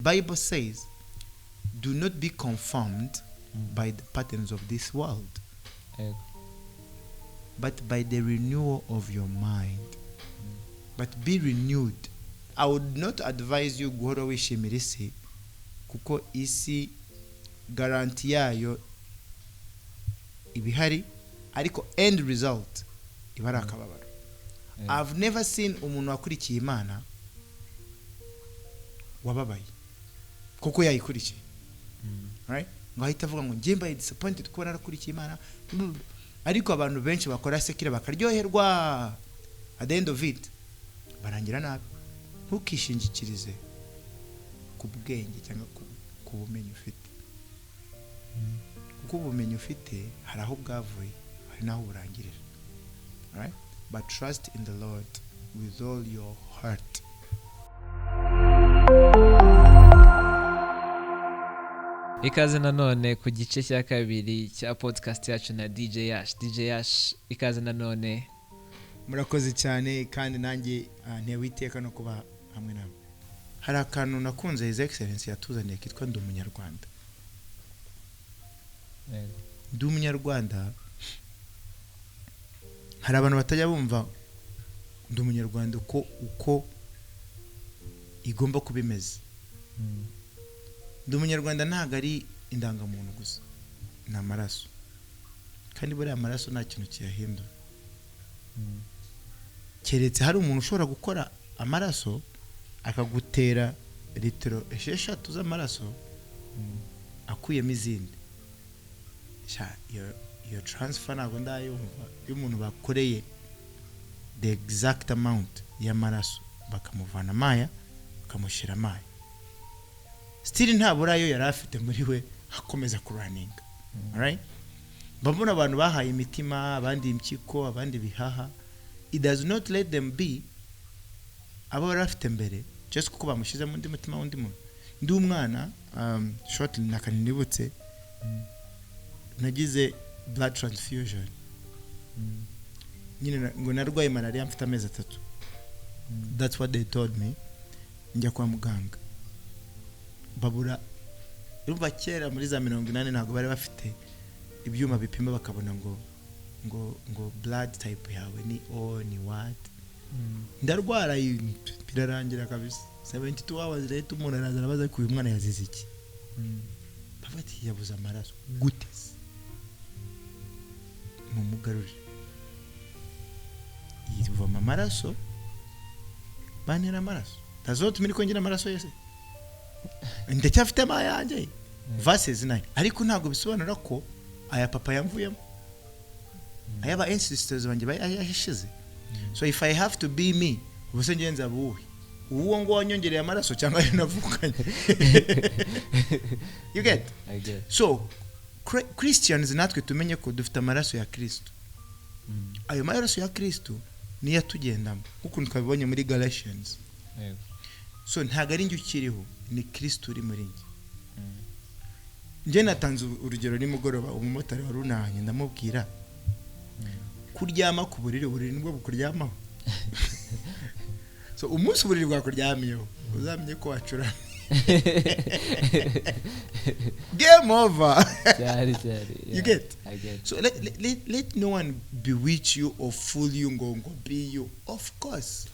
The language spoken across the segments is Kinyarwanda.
Bible says, do not be conformed by the patterns of this world, Yego. but by the renewal of your mind. But be renewed. I would not advise you guhora wishimira isi, kuko isi garanti yayo iba ihari, ariko end result iba ari akababaro. I've never seen umuntu wakurikiye Imana wababaye kuko yayikurikiye. Right? Ngo ahita avuga ngo njye mbaye disappointed kuba narakurikiye Imana. Ariko abantu benshi bakora secular bakaryoherwa, at the end of it barangira nabi. Ntukishingikirize ku bwenge cyangwa ku bumenyi ufite, kuko ubumenyi ufite hari aho bwavuye hari n'aho burangirira. Right? But trust in the Lord with all your heart. Ikaze nanone ku gice cya kabiri cya podcast yacu na DJ Yash. DJ Yash, ikaze nanone. Murakoze cyane, kandi nanjye ntewe iteka no kuba hamwe namwe. Hari akantu nakunze His Excellency yatuzaniye kitwa Ndi Umunyarwanda. Ndi Umunyarwanda, hari abantu batajya bumva Ndi Umunyarwanda uko igomba kuba imeze. Ndi Umunyarwanda ntabwo ari indangamuntu gusa, ni amaraso, kandi buriya amaraso nta kintu kiyahindura. Keretse hari umuntu ushobora gukora amaraso akagutera litiro 6 z'amaraso akuyemo izindi. Sha, iyo transfer ntabwo ndayumva iyo umuntu bakoreye the exact amount y'amaraso bakamuvana amaya bakamushyira amaya, still ntabura ayo yari afite muri we, akomeza kuraninga. Alright? Mbona abantu bahaye imitima, abandi impyiko, abandi ibihaha. It does not let them be abo bari bafite mbere just kuko bamushyizemo undi mutima w'undi muntu. Ndi umwana, shortly nakantu nibutse, nagize blood transfusion. Nyine ngo narwaye malaria mfite amezi 3. That's what they told me. Njya kwa muganga babura, urumva kera muri za 80 ntabwo bari bafite ibyuma bipima bakabona ngo blood type yawe ni O ni what. Ndarwara birarangira kabisa. 72 hours later umuntu araza arabaza ko uyu mwana yazize iki. Bavuga ati yabuze amaraso gute se? Mumugarure. Yivoma amaraso, bantera amaraso. Tazotuma ko ngira amaraso yese. Ndacyafite amayanjye. Verses 9. Ariko ntabwo bisobanura ko aya papa yamvuyemo. Aya ba ancestors banjye bayashize. So if I have to be me, ubuse ngenza buhe? Uwo ngo wanyongereye amaraso cyangwa ayo navukanye. You get? I get. So Christians natwe tumenye ko dufite amaraso ya Kristo. Ayo maraso ya Kristo niyo atugendamo nk'ukuntu twabibonye muri Galatians. So ntabwo ari njye ukiriho, ni Kristo uri muri njye. Njye natanze urugero nimugoroba, umumotari wari unahanye ndamubwira kuryama ku buriri, uburiri nibwo bukuryamaho. So umunsi uburiri bwakuryamiyeho uzamenye ko wacuramye. Game over. Cyari, cyari, You yeah. get? I get. So let no one bewitch you or fool you ngo be you. Of course.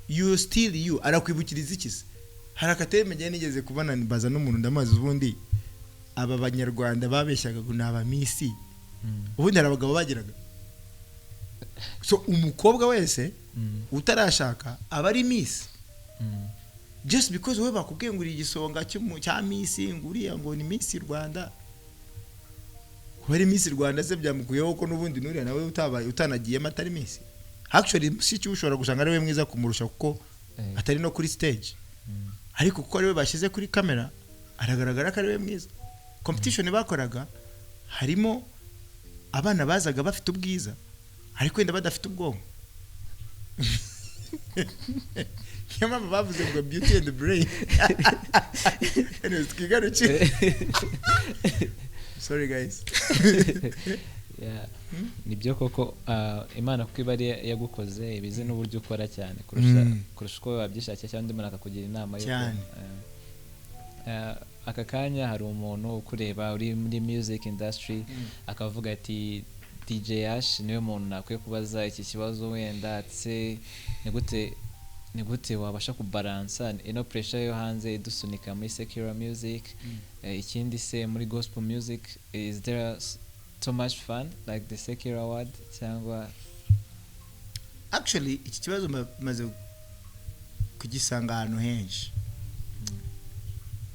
You still you. Arakwibukiriza iki se? Hari akateme njye nigeze kubona mbaza n'umuntu ndamazi ubundi aba banyarwanda babeshyaga ngo ni abamisi. Ubundi hari abagabo bagiraga. So umukobwa wese utarashaka aba ari miss. Just because wowe bakubwiye ngo uri igisonga cya miss, ngo uriya ngo ni Miss Rwanda. Kuba ari Miss Rwanda se byamukuyeho ko n'ubundi nuriya nawe utabaye utanagiyemo atari Miss. Actually si cyo ushobora gusanga ari we mwiza kumurusha kuko atari no kuri stage. Ariko kuko ari we bashyize kuri kamera aragaragara ko ari we mwiza. Competition bakoraga harimo abana bazaga bafite ubwiza ariko wenda badafite ubwonko. Niyo mpamvu bavuze ngo beauty and the brain. Anyways, twigarukire. Sorry guys. Yeah. Hmm? Nibyo koko, Imana kuko iba ari yagukoze, ibizi n'uburyo ukora cyane kurusha kurusha uko wabyishakiye cyangwa undi muntu akakugira inama yo Cyane. Aka kanya hari umuntu ukureba uri muri music industry, akavuga ati: "DJ Ash niwe muntu nakwiye kubaza iki kibazo." Wenda se ni gute wabasha kubalansa ino pressure yo hanze idusunika muri secular music? Ikindi se, muri gospel music is there too much fun like the secular world, cyangwa? Actually, iki kibazo maze kugisanga ahantu henshi.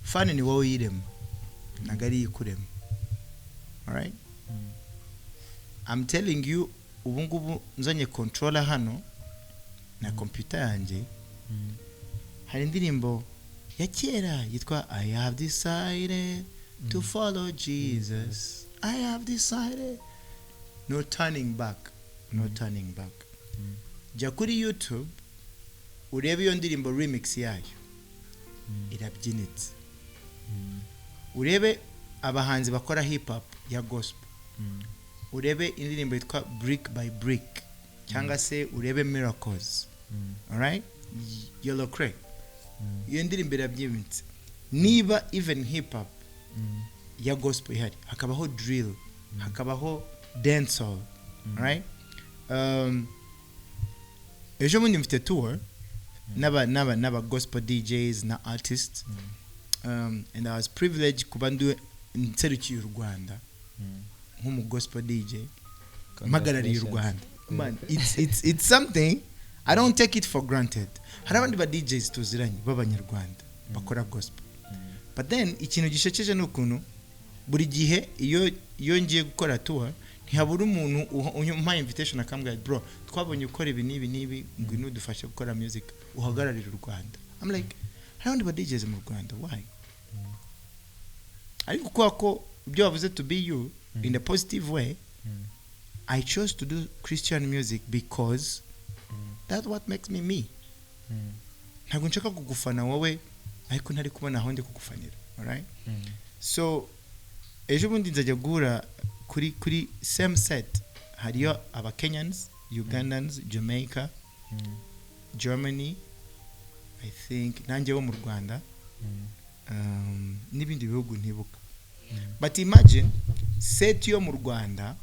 Fun ni wowe uyirema, ntabwo ari ikurema, alright? I'm telling you, ubu ngubu nzanye controller hano na computer yanjye, hari indirimbo ya kera yitwa "I have decided to follow Jesus, I have decided, no turning back, no turning back." Jya kuri YouTube urebe iyo ndirimbo, remix yayo irabyinitse. Urebe abahanzi bakora hip hop ya gospel, urebe indirimbo yitwa "Brick by Brick" cyangwa se urebe "Miracles", alright, Yellow Cray, iyo ndirimbo irabyinitse. Niba even hip hop ya gospel ihari, hakabaho drill, hakabaho dancehall, alright? Ejo bundi mfite tour n'aba gospel DJs na artists, and I was privileged kuba ndi nserukiye u Rwanda nk'umu gospel DJ mpagarariye u Rwanda. Man, it's something I don't take it for granted. Hari abandi ba DJs tuziranye b'Abanyarwanda bakora gospel, but then ikintu gishekeje ni ukuntu buri gihe iyo ngiye gukora tour, ntihabura umuntu umpa invitation akambwira: "Bro, twabonye ukora ibi n'ibi n'ibi, ngwino udufashe gukora music uhagararire u Rwanda." I'm like, hari abandi ba DJs mu Rwanda, why? Ariko kubera ko ibyo bavuze, to be you in a positive way, I chose to do Christian music because that's what makes me me. Ntabwo nshaka kugufana wowe, ariko ntari kubona aho ndi kugufanira, alright? So ejo bundi nzajya guhura kuri same set, hariyo aba Kenyans, Ugandans, Jamaica, Germany, I think nanjye wo mu Rwanda, n'ibindi bihugu ntibuka. But imagine set yo mu Rwanda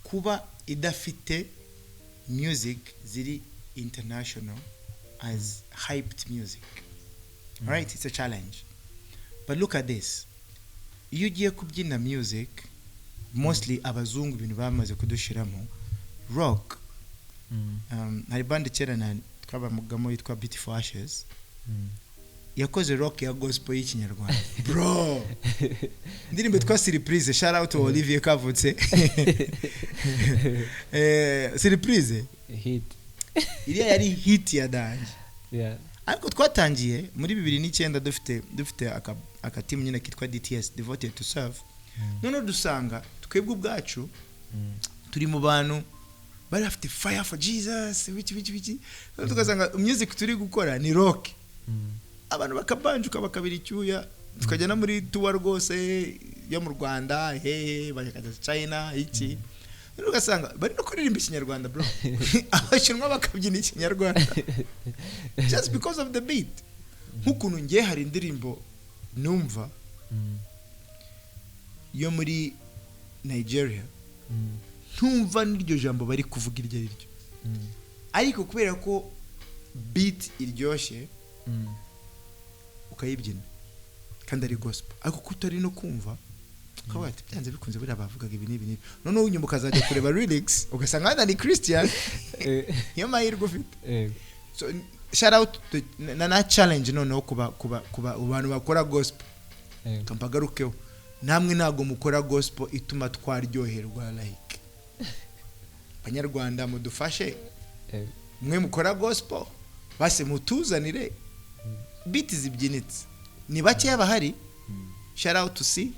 kuba idafite music ziri international as hyped music, right? It's a challenge, but look at this: iyo ugiye kubyina music, mostly abazungu ibintu bamaze kudushiramo, rock. Hari band kera na twabamugamo yitwa Beautiful Ashes, yakoze rock ya gospel y'Ikinyarwanda, bro, indirimbo yitwa "Surprise". Shout out to Olivier Kavutse. "Surprise" Hit. Iriya yari hit ya danger. Ariko twatangiye muri 2009 dufite aka team nyine kitwa DTS, Devoted to Serve. Noneho dusanga twebwe ubwacu turi mu bantu bari bafite fire for Jesus, biki biki biki. Noneho tugasanga music turi gukora ni rock, abantu bakabanjuka, bakabira icyuya, tukajya no muri tour rwose yo mu Rwanda, hehe, bakajya China, iki. Noneho ugasanga bari no kuririmba Ikinyarwanda, bro, Abashinwa bakabyina Ikinyarwanda just because of the beat. Nk'ukuntu ngiye hari indirimbo numva yo muri Nigeria, ntumva n'iryo jambo bari kuvuga iryo ari ryo, ariko kubera ko beat iryoshye, ukayibyina kandi ari gospel, ariko ko utari no kumva, ukavuga ati: "Byanze bikunze buriya bavugaga ibi n'ibi n'ibi." Noneho nyuma ukazajya kureba lyrics, ugasanga wenda ni Christian. Niyo mahirwe ufite. So shout out to, na challenge noneho kuba abantu bakora gospel, kampagarukeho namwe, ntabwo mukora gospel ituma twaryoherwa. Like, Banyarwanda, mudufashe, mwe mukora gospel, base mutuzanire beat zibyinitse. Ni bakeya bahari. Shout out to C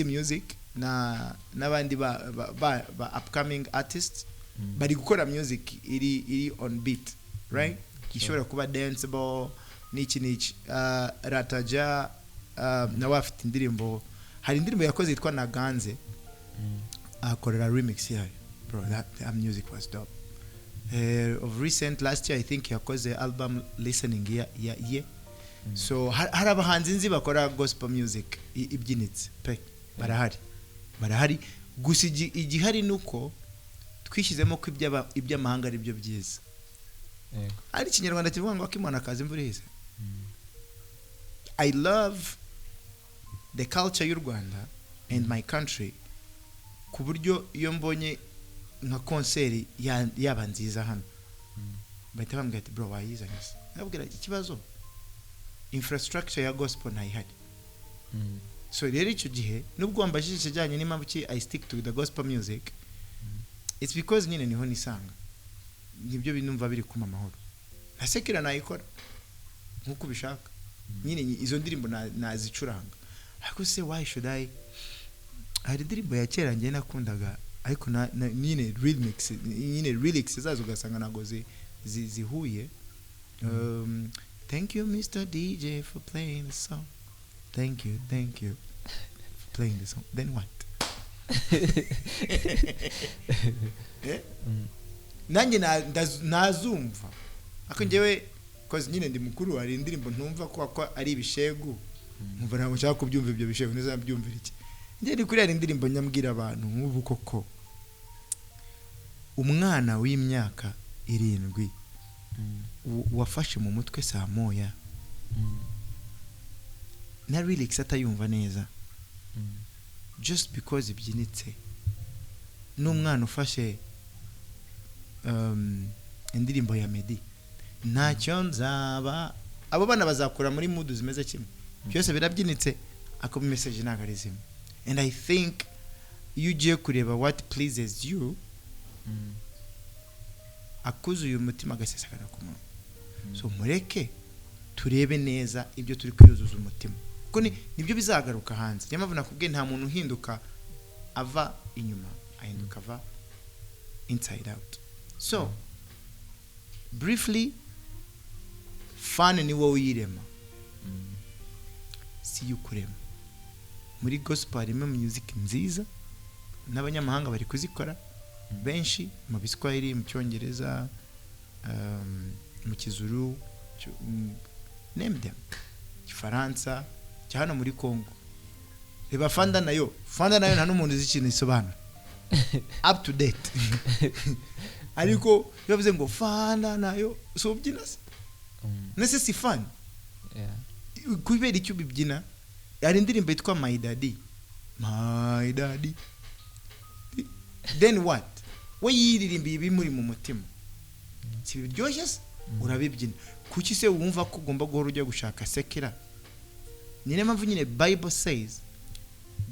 Music na n'abandi ba upcoming artists bari gukora music iri on beat, right? Ishobora kuba danceable n'iki n'iki. Rataja nawe afite indirimbo. Hari indirimbo yakoze yitwa Naganze, akorera remix yayo. Bro, that music was dope. Of recent, last year I think, yakoze album listening ya ye. So hari abahanzi nzi bakora gospel music ibyinitse pe, barahari, barahari. Gusa igihari ni uko twishyizemo ko iby'amahanga ari byo byiza. Ari Ikinyarwanda kivuga ngo akimana kaza imvura ihise. I love the culture y'u Rwanda and my country, ku buryo iyo mbonye nka concert yaba nziza hano, bahita bambwira ati: "Bro, wayizanye se?" Ndababwira ikibazo, infrastructure ya gospel ntayihari. So rero icyo gihe, nubwo wambajije ikijyanye n'impamvu ki I stick to the gospel music, it's because nyine niho nisanga, nibyo binumva biri kuma amahoro. Na secular nayikora nk'uko ubishaka nyine, izo ndirimbo nazicuranga, ariko se why should I? Hari indirimbo ya kera njye nakundaga, ariko nyine remix, nyine lyrics zazo ugasanga ntabwo zihuye. Thank you, Mr. DJ, for playing the song. Thank you, thank you for playing the song. Then what? Eh? Nanjye nazumva, ariko njyewe, 'cause nyine ndi mukuru, hari indirimbo ntumva ko ari ibishegu, nkumva ntabwo nshaka kubyumva ibyo bishegu, ntizabyumvira iki. Njye ni kuri, hari indirimbo nyambwira abantu nk'ubu koko, umwana w'imyaka 7 wafashe mu mutwe saa moya na lyrics atayumva neza, just because ibyinitse, n'umwana ufashe indirimbo ya Meddy, "Ntacyo nzaba", abo bana bazakura muri mood zimeze kimwe. Byose birabyinitse, ariko message ntabwo ari zimwe. And I think iyo ugiye kureba what pleases you, akuzuye umutima agasesagara ku munwa. So mureke turebe neza ibyo turi kwiyuzuza umutima, kuko nibyo bizagaruka hanze. Niyo mpamvu nakubwiye, nta muntu uhinduka ava inyuma, ahinduka ava inside out. So briefly, fan ni wowe uyirema, si yo ukurema. Muri gospel harimo music nziza, n'abanyamahanga bari kuzikora benshi, mu Biswahili, mu Cyongereza, mu Kizuru, name them, Gifaransa cya hano muri Congo. Reba Fanda nayo, Fanda nayo nta n'umuntu uzi ikintu isobanura up to date, ariko iyo bavuze ngo "Fanda nayo", si ubyina se? Nese si fun? Yeah. Kubera icyo ubibyina. Hari indirimbo yitwa "My Daddy", "My Daddy", then what? We yiririmbiye ibimuri mu mutima, si biryoshye se? Urabibyina. Kuki se wumva ko ugomba guhora ujya gushaka secular? Ni niyo mpamvu nyine Bible says,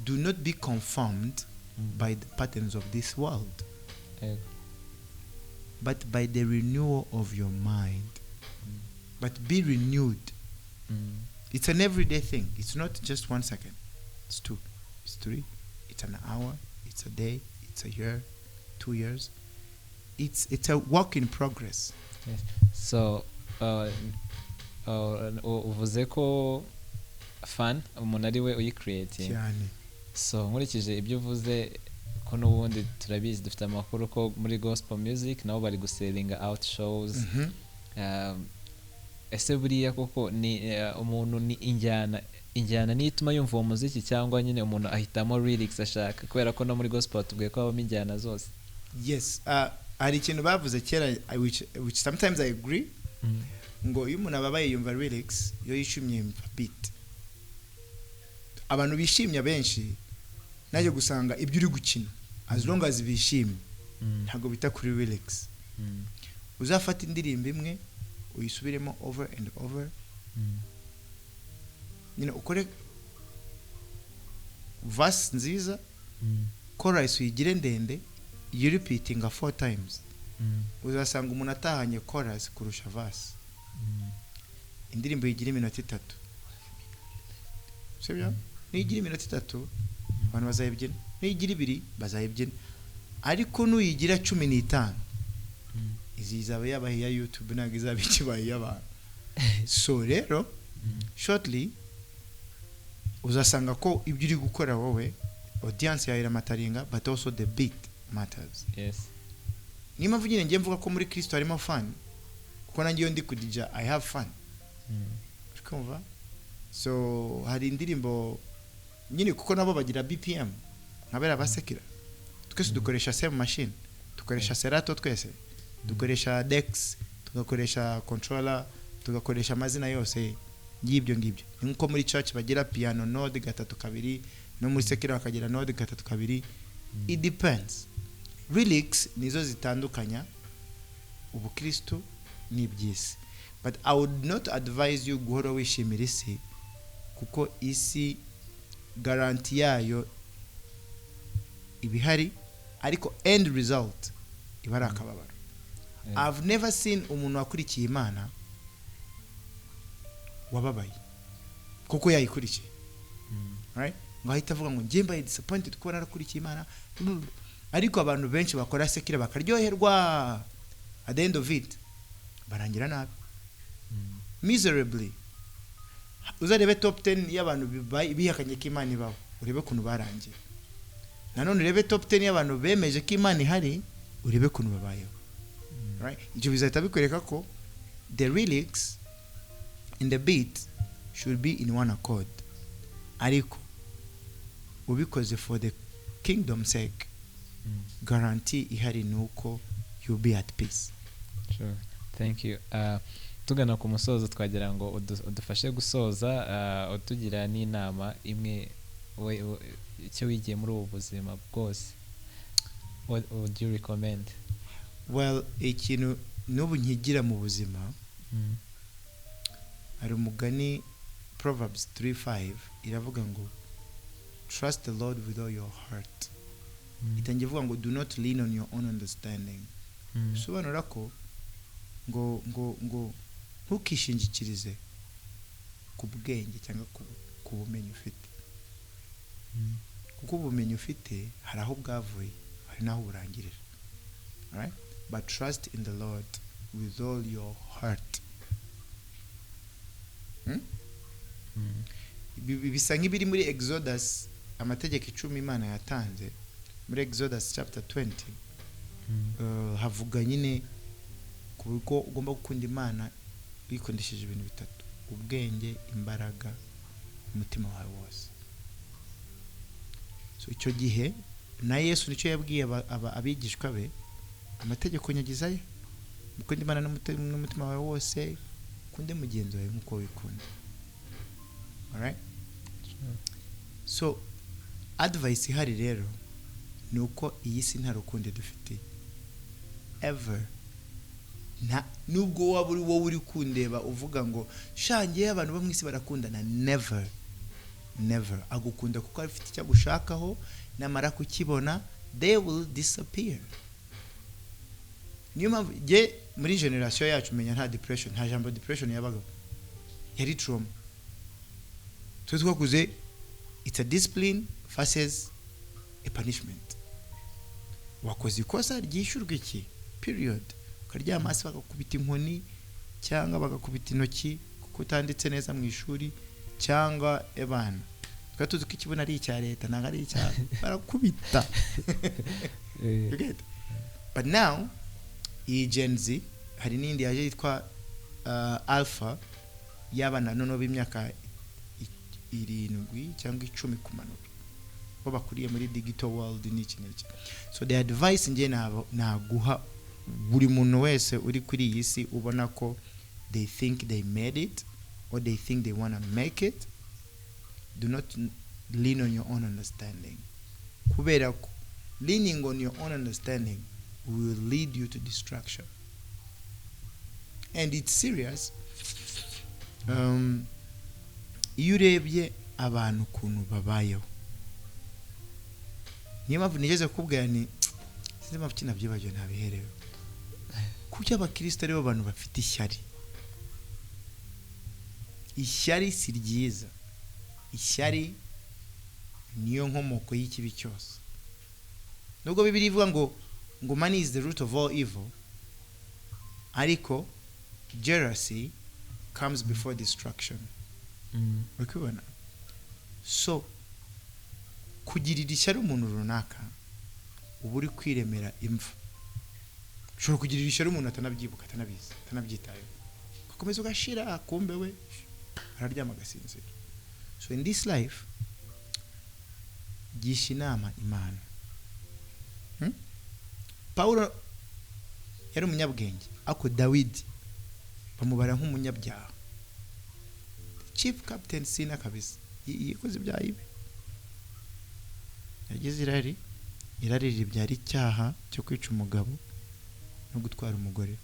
"Do not be conformed by the patterns of this world, but by the renewal of your mind, but be renewed." It's an everyday thing. It's not just one second, it's two, it's three, it's an hour, it's a day, it's a year, 2 years. It's a work in progress. So uvuze ko fun umuntu ari we uyicreating. Cyane. So nkurikije ibyo uvuze, ko n'ubundi turabizi, dufite amakuru ko muri gospel music nabo bari gusellinga out shows. Ese buriya koko ni umuntu ni injyana niyo ituma yumva uwo muziki, cyangwa nyine umuntu ahitamo lyrics ashaka? Kubera ko no muri gospel tubwiye ko habamo injyana zose. Yes, hari ikintu bavuze kera, which sometimes I agree, ngo iyo umuntu ababaye yumva lyrics, iyo yishimye yumva beat. Abantu bishimye abenshi najye gusanga ibyo uri gukina, as long as bishimye, ntabwo bita kuri lyrics. Uzafata indirimbo imwe uyisubiremo over and over, nyine ukore verse nziza, chorus uyigire ndende, you repeatinga four times, uzasanga umuntu atahanye chorus kurusha verse. Indirimbo yigira iminota 3, sibyo? Niyigira iminota 3, abantu bazayibyina. Niyigira 2, bazayibyina. Ariko nuyigira 15, izi izaba yabaye iya YouTube, ntabwo izaba ikibaye iy'abantu. So rero, shortly, Uzasanga ko ibyo uri gukora wowe, audience yawe iramatteringa, but also the beat matters. Niyo mpamvu nyine ngiye mvuga ko muri Kristo harimo fun, kuko nanjye iyo ndi kudija I have fun. Uri kumva? So hari indirimbo nyine, kuko nabo bagira BPM nka bariya ba secular. Twese dukoresha same machine, dukoresha Serato, twese dukoresha decks, tugakoresha controller, tugakoresha amazina yose y'ibyo ngibyo. Ni nkuko muri church bagira piano node gatatu kabiri, no muri secular bakagira node gatatu kabiri. It depends. Lyrics nizo zitandukanya ubukristu n'iby'isi, but I would not advise you guhora wishimira isi, kuko isi guarantee yayo iba ihari, ariko end result iba ari akababaro. I've never seen umuntu wakurikiye Imana wababaye kuko yayikurikiye, right? Ngo ahita avuga ngo njye mbaye disappointed kuba narakurikiye Imana. Ariko abantu benshi bakora secular bakaryoherwa, at the end of it barangira nabi, miserably. Uzarebe top 10 y'abantu bihakanye ko Imana ibaho, urebe ukuntu barangiye. Nanone urebe top 10 y'abantu bemeje ko Imana ihari, urebe ukuntu babayeho, right? Ibyo bizahita bikwereka ko the lyrics and the beat should be in one accord. Ariko ubikoze for the kingdom sake, guarantee ihari ni uko you'll be at peace. Sure. Thank you. Tugana ku musozo, twagira ngo udufashe gusoza, utugira n'inama imwe, icyo wigiye muri ubu buzima bwose. What would you recommend? Well, ikintu n'ubu nkigira mu buzima, hari umugani, Proverbs 3:5, iravuga ngo "Trust the Lord with all your heart." Itangiye ivuga ngo "Do not lean on your own understanding." Bisobanura ko ngo ntukishingikirize ku bwenge cyangwa ku bumenyi ufite, kuko ubumenyi ufite hari aho bwavuye, hari n'aho burangirira, right? But trust in the Lord with all your heart. Bisa nk'ibiri muri Exodus, amategeko 10 Imana yatanze muri Exodus chapter 20. Havuga nyine ku buryo ugomba gukunda Imana wikundishije ibintu bitatu: ubwenge, imbaraga, umutima wawe wose. So icyo gihe na Yesu nicyo yabwiye abigishwa be: "Amategeko nyagizayo, ukunde Imana n'umutima wawe wose, ukunde mugenzi wawe nk'uko wikunda." Alright? So advice ihari rero ni uko iyi si nta rukundo dufite ever. Nta nubwo waba uri wowe uri kundeba uvuga ngo shangiye abantu bo mu isi barakundana, never, never. Agukunda kuko afite icyo agushakaho, namara kukibona they will disappear. Niyo mpamvu jye muri generation yacu menya nta depression, nta jambo depression yabagaho, yari trauma. Twe twakuze it's a discipline versus a punishment. Wakoze ikosa ryishyurwa iki, period. Ukaryama hasi bagakubita inkoni cyangwa bagakubita intoki kuko utanditse neza mu ishuri, cyangwa ebana twari tuzi ko ikibuno ari icya leta, ntabwo ari icya barakubita. You get? But now iyi Gen Z, hari n'indi yaje yitwa Alpha, y'abana noneho b'imyaka 7 cyangwa 10 kumanura, bo bakuriye muri digital world n'iki n'iki. So the advice njye naguha buri muntu wese uri kuri iyi si ubona ko they think they made it or they think they wanna make it, do not lean on your own understanding, kubera ko leaning on your own understanding will lead you to destruction, and it's serious. Iyo urebye abantu ukuntu babayeho, niyo mpamvu nigeze kukubwira ni sinzi impamvu kinabyibagiwe ntabiherewe, kuko abakristo aribo bantu bafite ishyari. Ishyari si ryiza, ishyari niyo nkomoko y'ikibi cyose. Nubwo Bibiliya ivuga ngo "Money is the root of all evil," ariko jealousy comes before destruction. Uri kubibona? So kugirira ishyari umuntu runaka, uba uri kwiremera imva. Ushobora kugirira ishyari umuntu atanabyibuka, atanabizi, atanabyitayeho, ugakomeza ugashira, kumbe we araryama agasinzira. So in this life, gisha inama Imana. Pawulo yari umunyabwenge, ariko Dawidi bamubara nk'umunyabyaha, chief captain sinner kabisa. Yakoze ibyaha ibi, yagize irari, irari ribyara icyaha cyo kwica umugabo no gutwara umugore.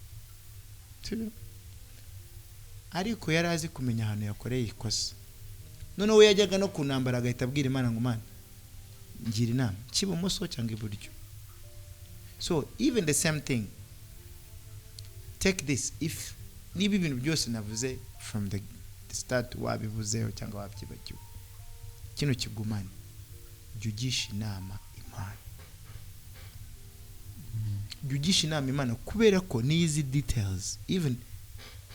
Sibyo? Ariko yari azi kumenya ahantu yakoreye ikosa. Noneho we yajyaga no kunambara, agahita abwira Imana ngo: "Mana, ngira inama cy'ibumoso cyangwa iburyo." So even the same thing, take this, if niba ibintu byose navuze from the start wabivuzeho cyangwa wabyibagiwe, kino kigumane: jya ugisha inama Imana, jya ugisha inama Imana, kubera ko n'izi details, even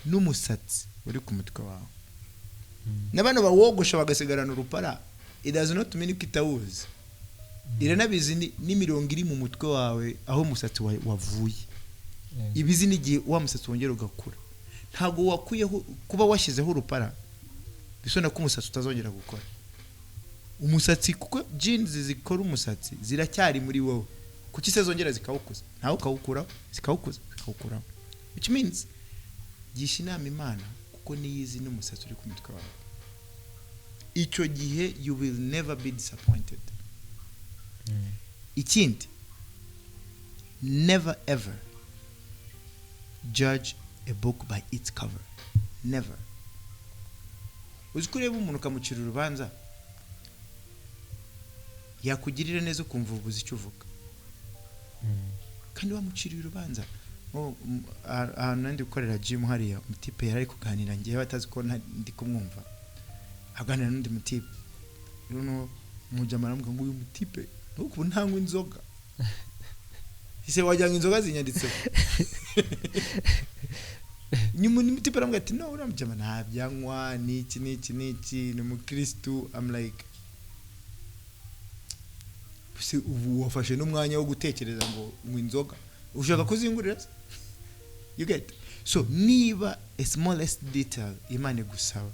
n'umusatsi uri ku mutwe wawe, na bano bawogosha bagasigarana urupara, it does not mean ko itawuzi. Iranabizi n'imirongo iri mu mutwe wawe aho umusatsi wavuye. Ibizi n'igihe wa musatsi wongera ugakura. Ntabwo wakuyeho kuba washyizeho urupara bisona ko umusatsi utazongera gukora umusatsi, kuko genes zikora umusatsi ziracyari muri wowe. Kuki se zongera zikawukuza, nawe ukawukuraho, zikawukuza, zikawukuraho? Which means, gisha inama Imana, kuko niyo izi n'umusatsi uri ku mutwe wawe. Icyo gihe you will never be disappointed. Ikindi, never ever judge a book by its cover, never. Uzi ko ureba umuntu ukamucira urubanza, yakugirira neza ukumva ubuze icyo uvuga, kandi wamuciriye urubanza. Nko, ahantu nandi gukorera gym hariya, umutipe yari ari kuganira, ngewe atazi ko ndi kumwumva, aganira n'undi mutipe. Noneho umujama aramubwira ngo: "Uyu mutipe ntuku ntanywa inzoga." Ese wagira ngo inzoga zinyanditseho? Nyuma undi mutipe aramubwira ati: "No, uriya mujama ntabyanywa, n'iki n'iki n'iki, ni umukirisitu." I'm like: "Se ubu wafashe n'umwanya wo gutekereza ngo nywa inzoga, ushaka kuzingurira se?" You get? So niba a smallest detail Imana igusaba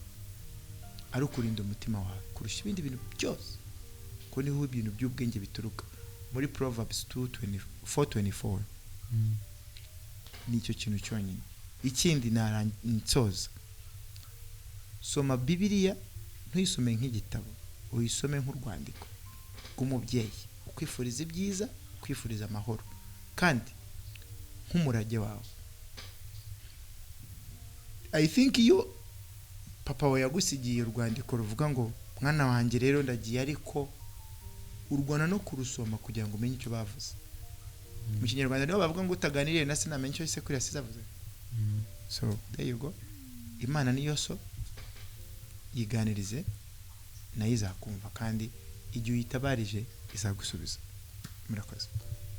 ari ukurinda umutima wawe kurusha ibindi bintu byose, ko niho ibintu by'ubwenge bituruka, muri Proverbs 4:24, nicyo kintu cyonyine. Ikindi nsoza, soma Bibiliya, ntuyisome nk'igitabo, uyisome nk'urwandiko rw'umubyeyi ukwifuriza ibyiza, ukwifuriza amahoro, kandi nk'umurage wawe. I think iyo papa wawe yagusigiye urwandiko ruvuga ngo: "Mwana wanjye, rero ndagiye," ariko urwana no kurusoma kugira ngo umenye icyo bavuze. Mu Kinyarwanda nibo bavuga ngo: "Utaganiriye na se ntamenya icyo sekuru yasize avuze." So there you go. Imana niyo so, yiganirize, nayo izakumva, kandi igihe uyitabarije izagusubiza. Murakoze.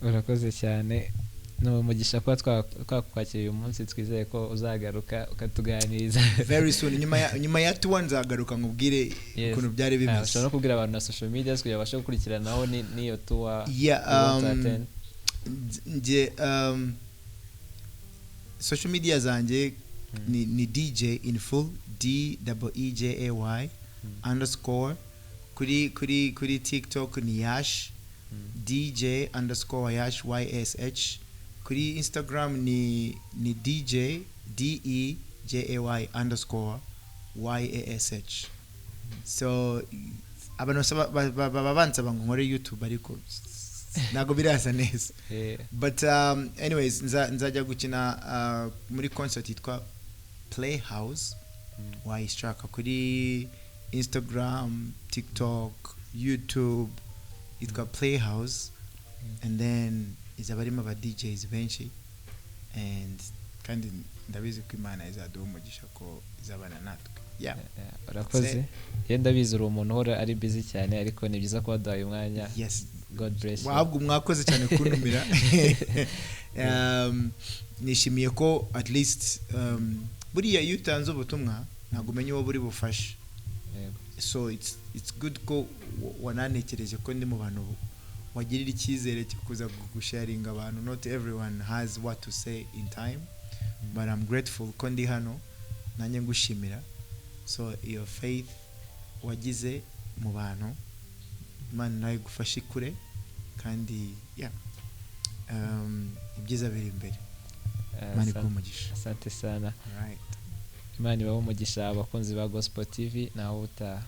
Urakoze cyane, ni umugisha kuba twakwakiriye uyu munsi. Twizeye ko uzagaruka ukatuganiriza. Very soon, nyuma ya tour nzagaruka nkubwire ukuntu byari bimeze. Ushobora no kubwira abantu na social media kugira babashe gukurikiranaho n'iyo tour Yeah, you want to attend. Nge social media zanjye ni DJ in full, D double E J A Y underscore. Kuri TikTok ni Yash, DJ_Yash, YSH. Kuri Instagram ni DJ D E J A Y_YASH. So abantu baba bansaba ngo nkore YouTube, ariko ntabwo birasa neza. But anyways, nzajya gukina muri concert yitwa Playhouse. Wayishaka kuri Instagram, TikTok, YouTube, yitwa Playhouse, and then izaba arimo aba DJs benshi, and kandi ndabizi ko Imana izaduha umugisha, ko izabana natwe, yeah. Yeah, urakoze. Iyo ndabizi uri umuntu uhora ari busy cyane, ariko ni byiza kuba waduhaye umwanya. Yes. God bless you. Wabwo mwakoze cyane kuntumira. Nishimiye ko at least buriya iyo utanze ubutumwa ntabwo umenya uwo buri bufashe. Yego. So it's good ko wanantekereje ko ndi mu bantu wagirira icyizere cyo kuza gusharinga abantu. Not everyone has what to say in time, but I'm grateful ko ndi hano nanjye ngushimira. So iyo faith wagize mu bantu, Imana nawe igufashe ikure, kandi yeah, ibyiza biri imbere. Imana iguhe umugisha. Asante sana. Alright. Imana ibahe umugisha, abakunzi ba Gospel TV, nawe utaha.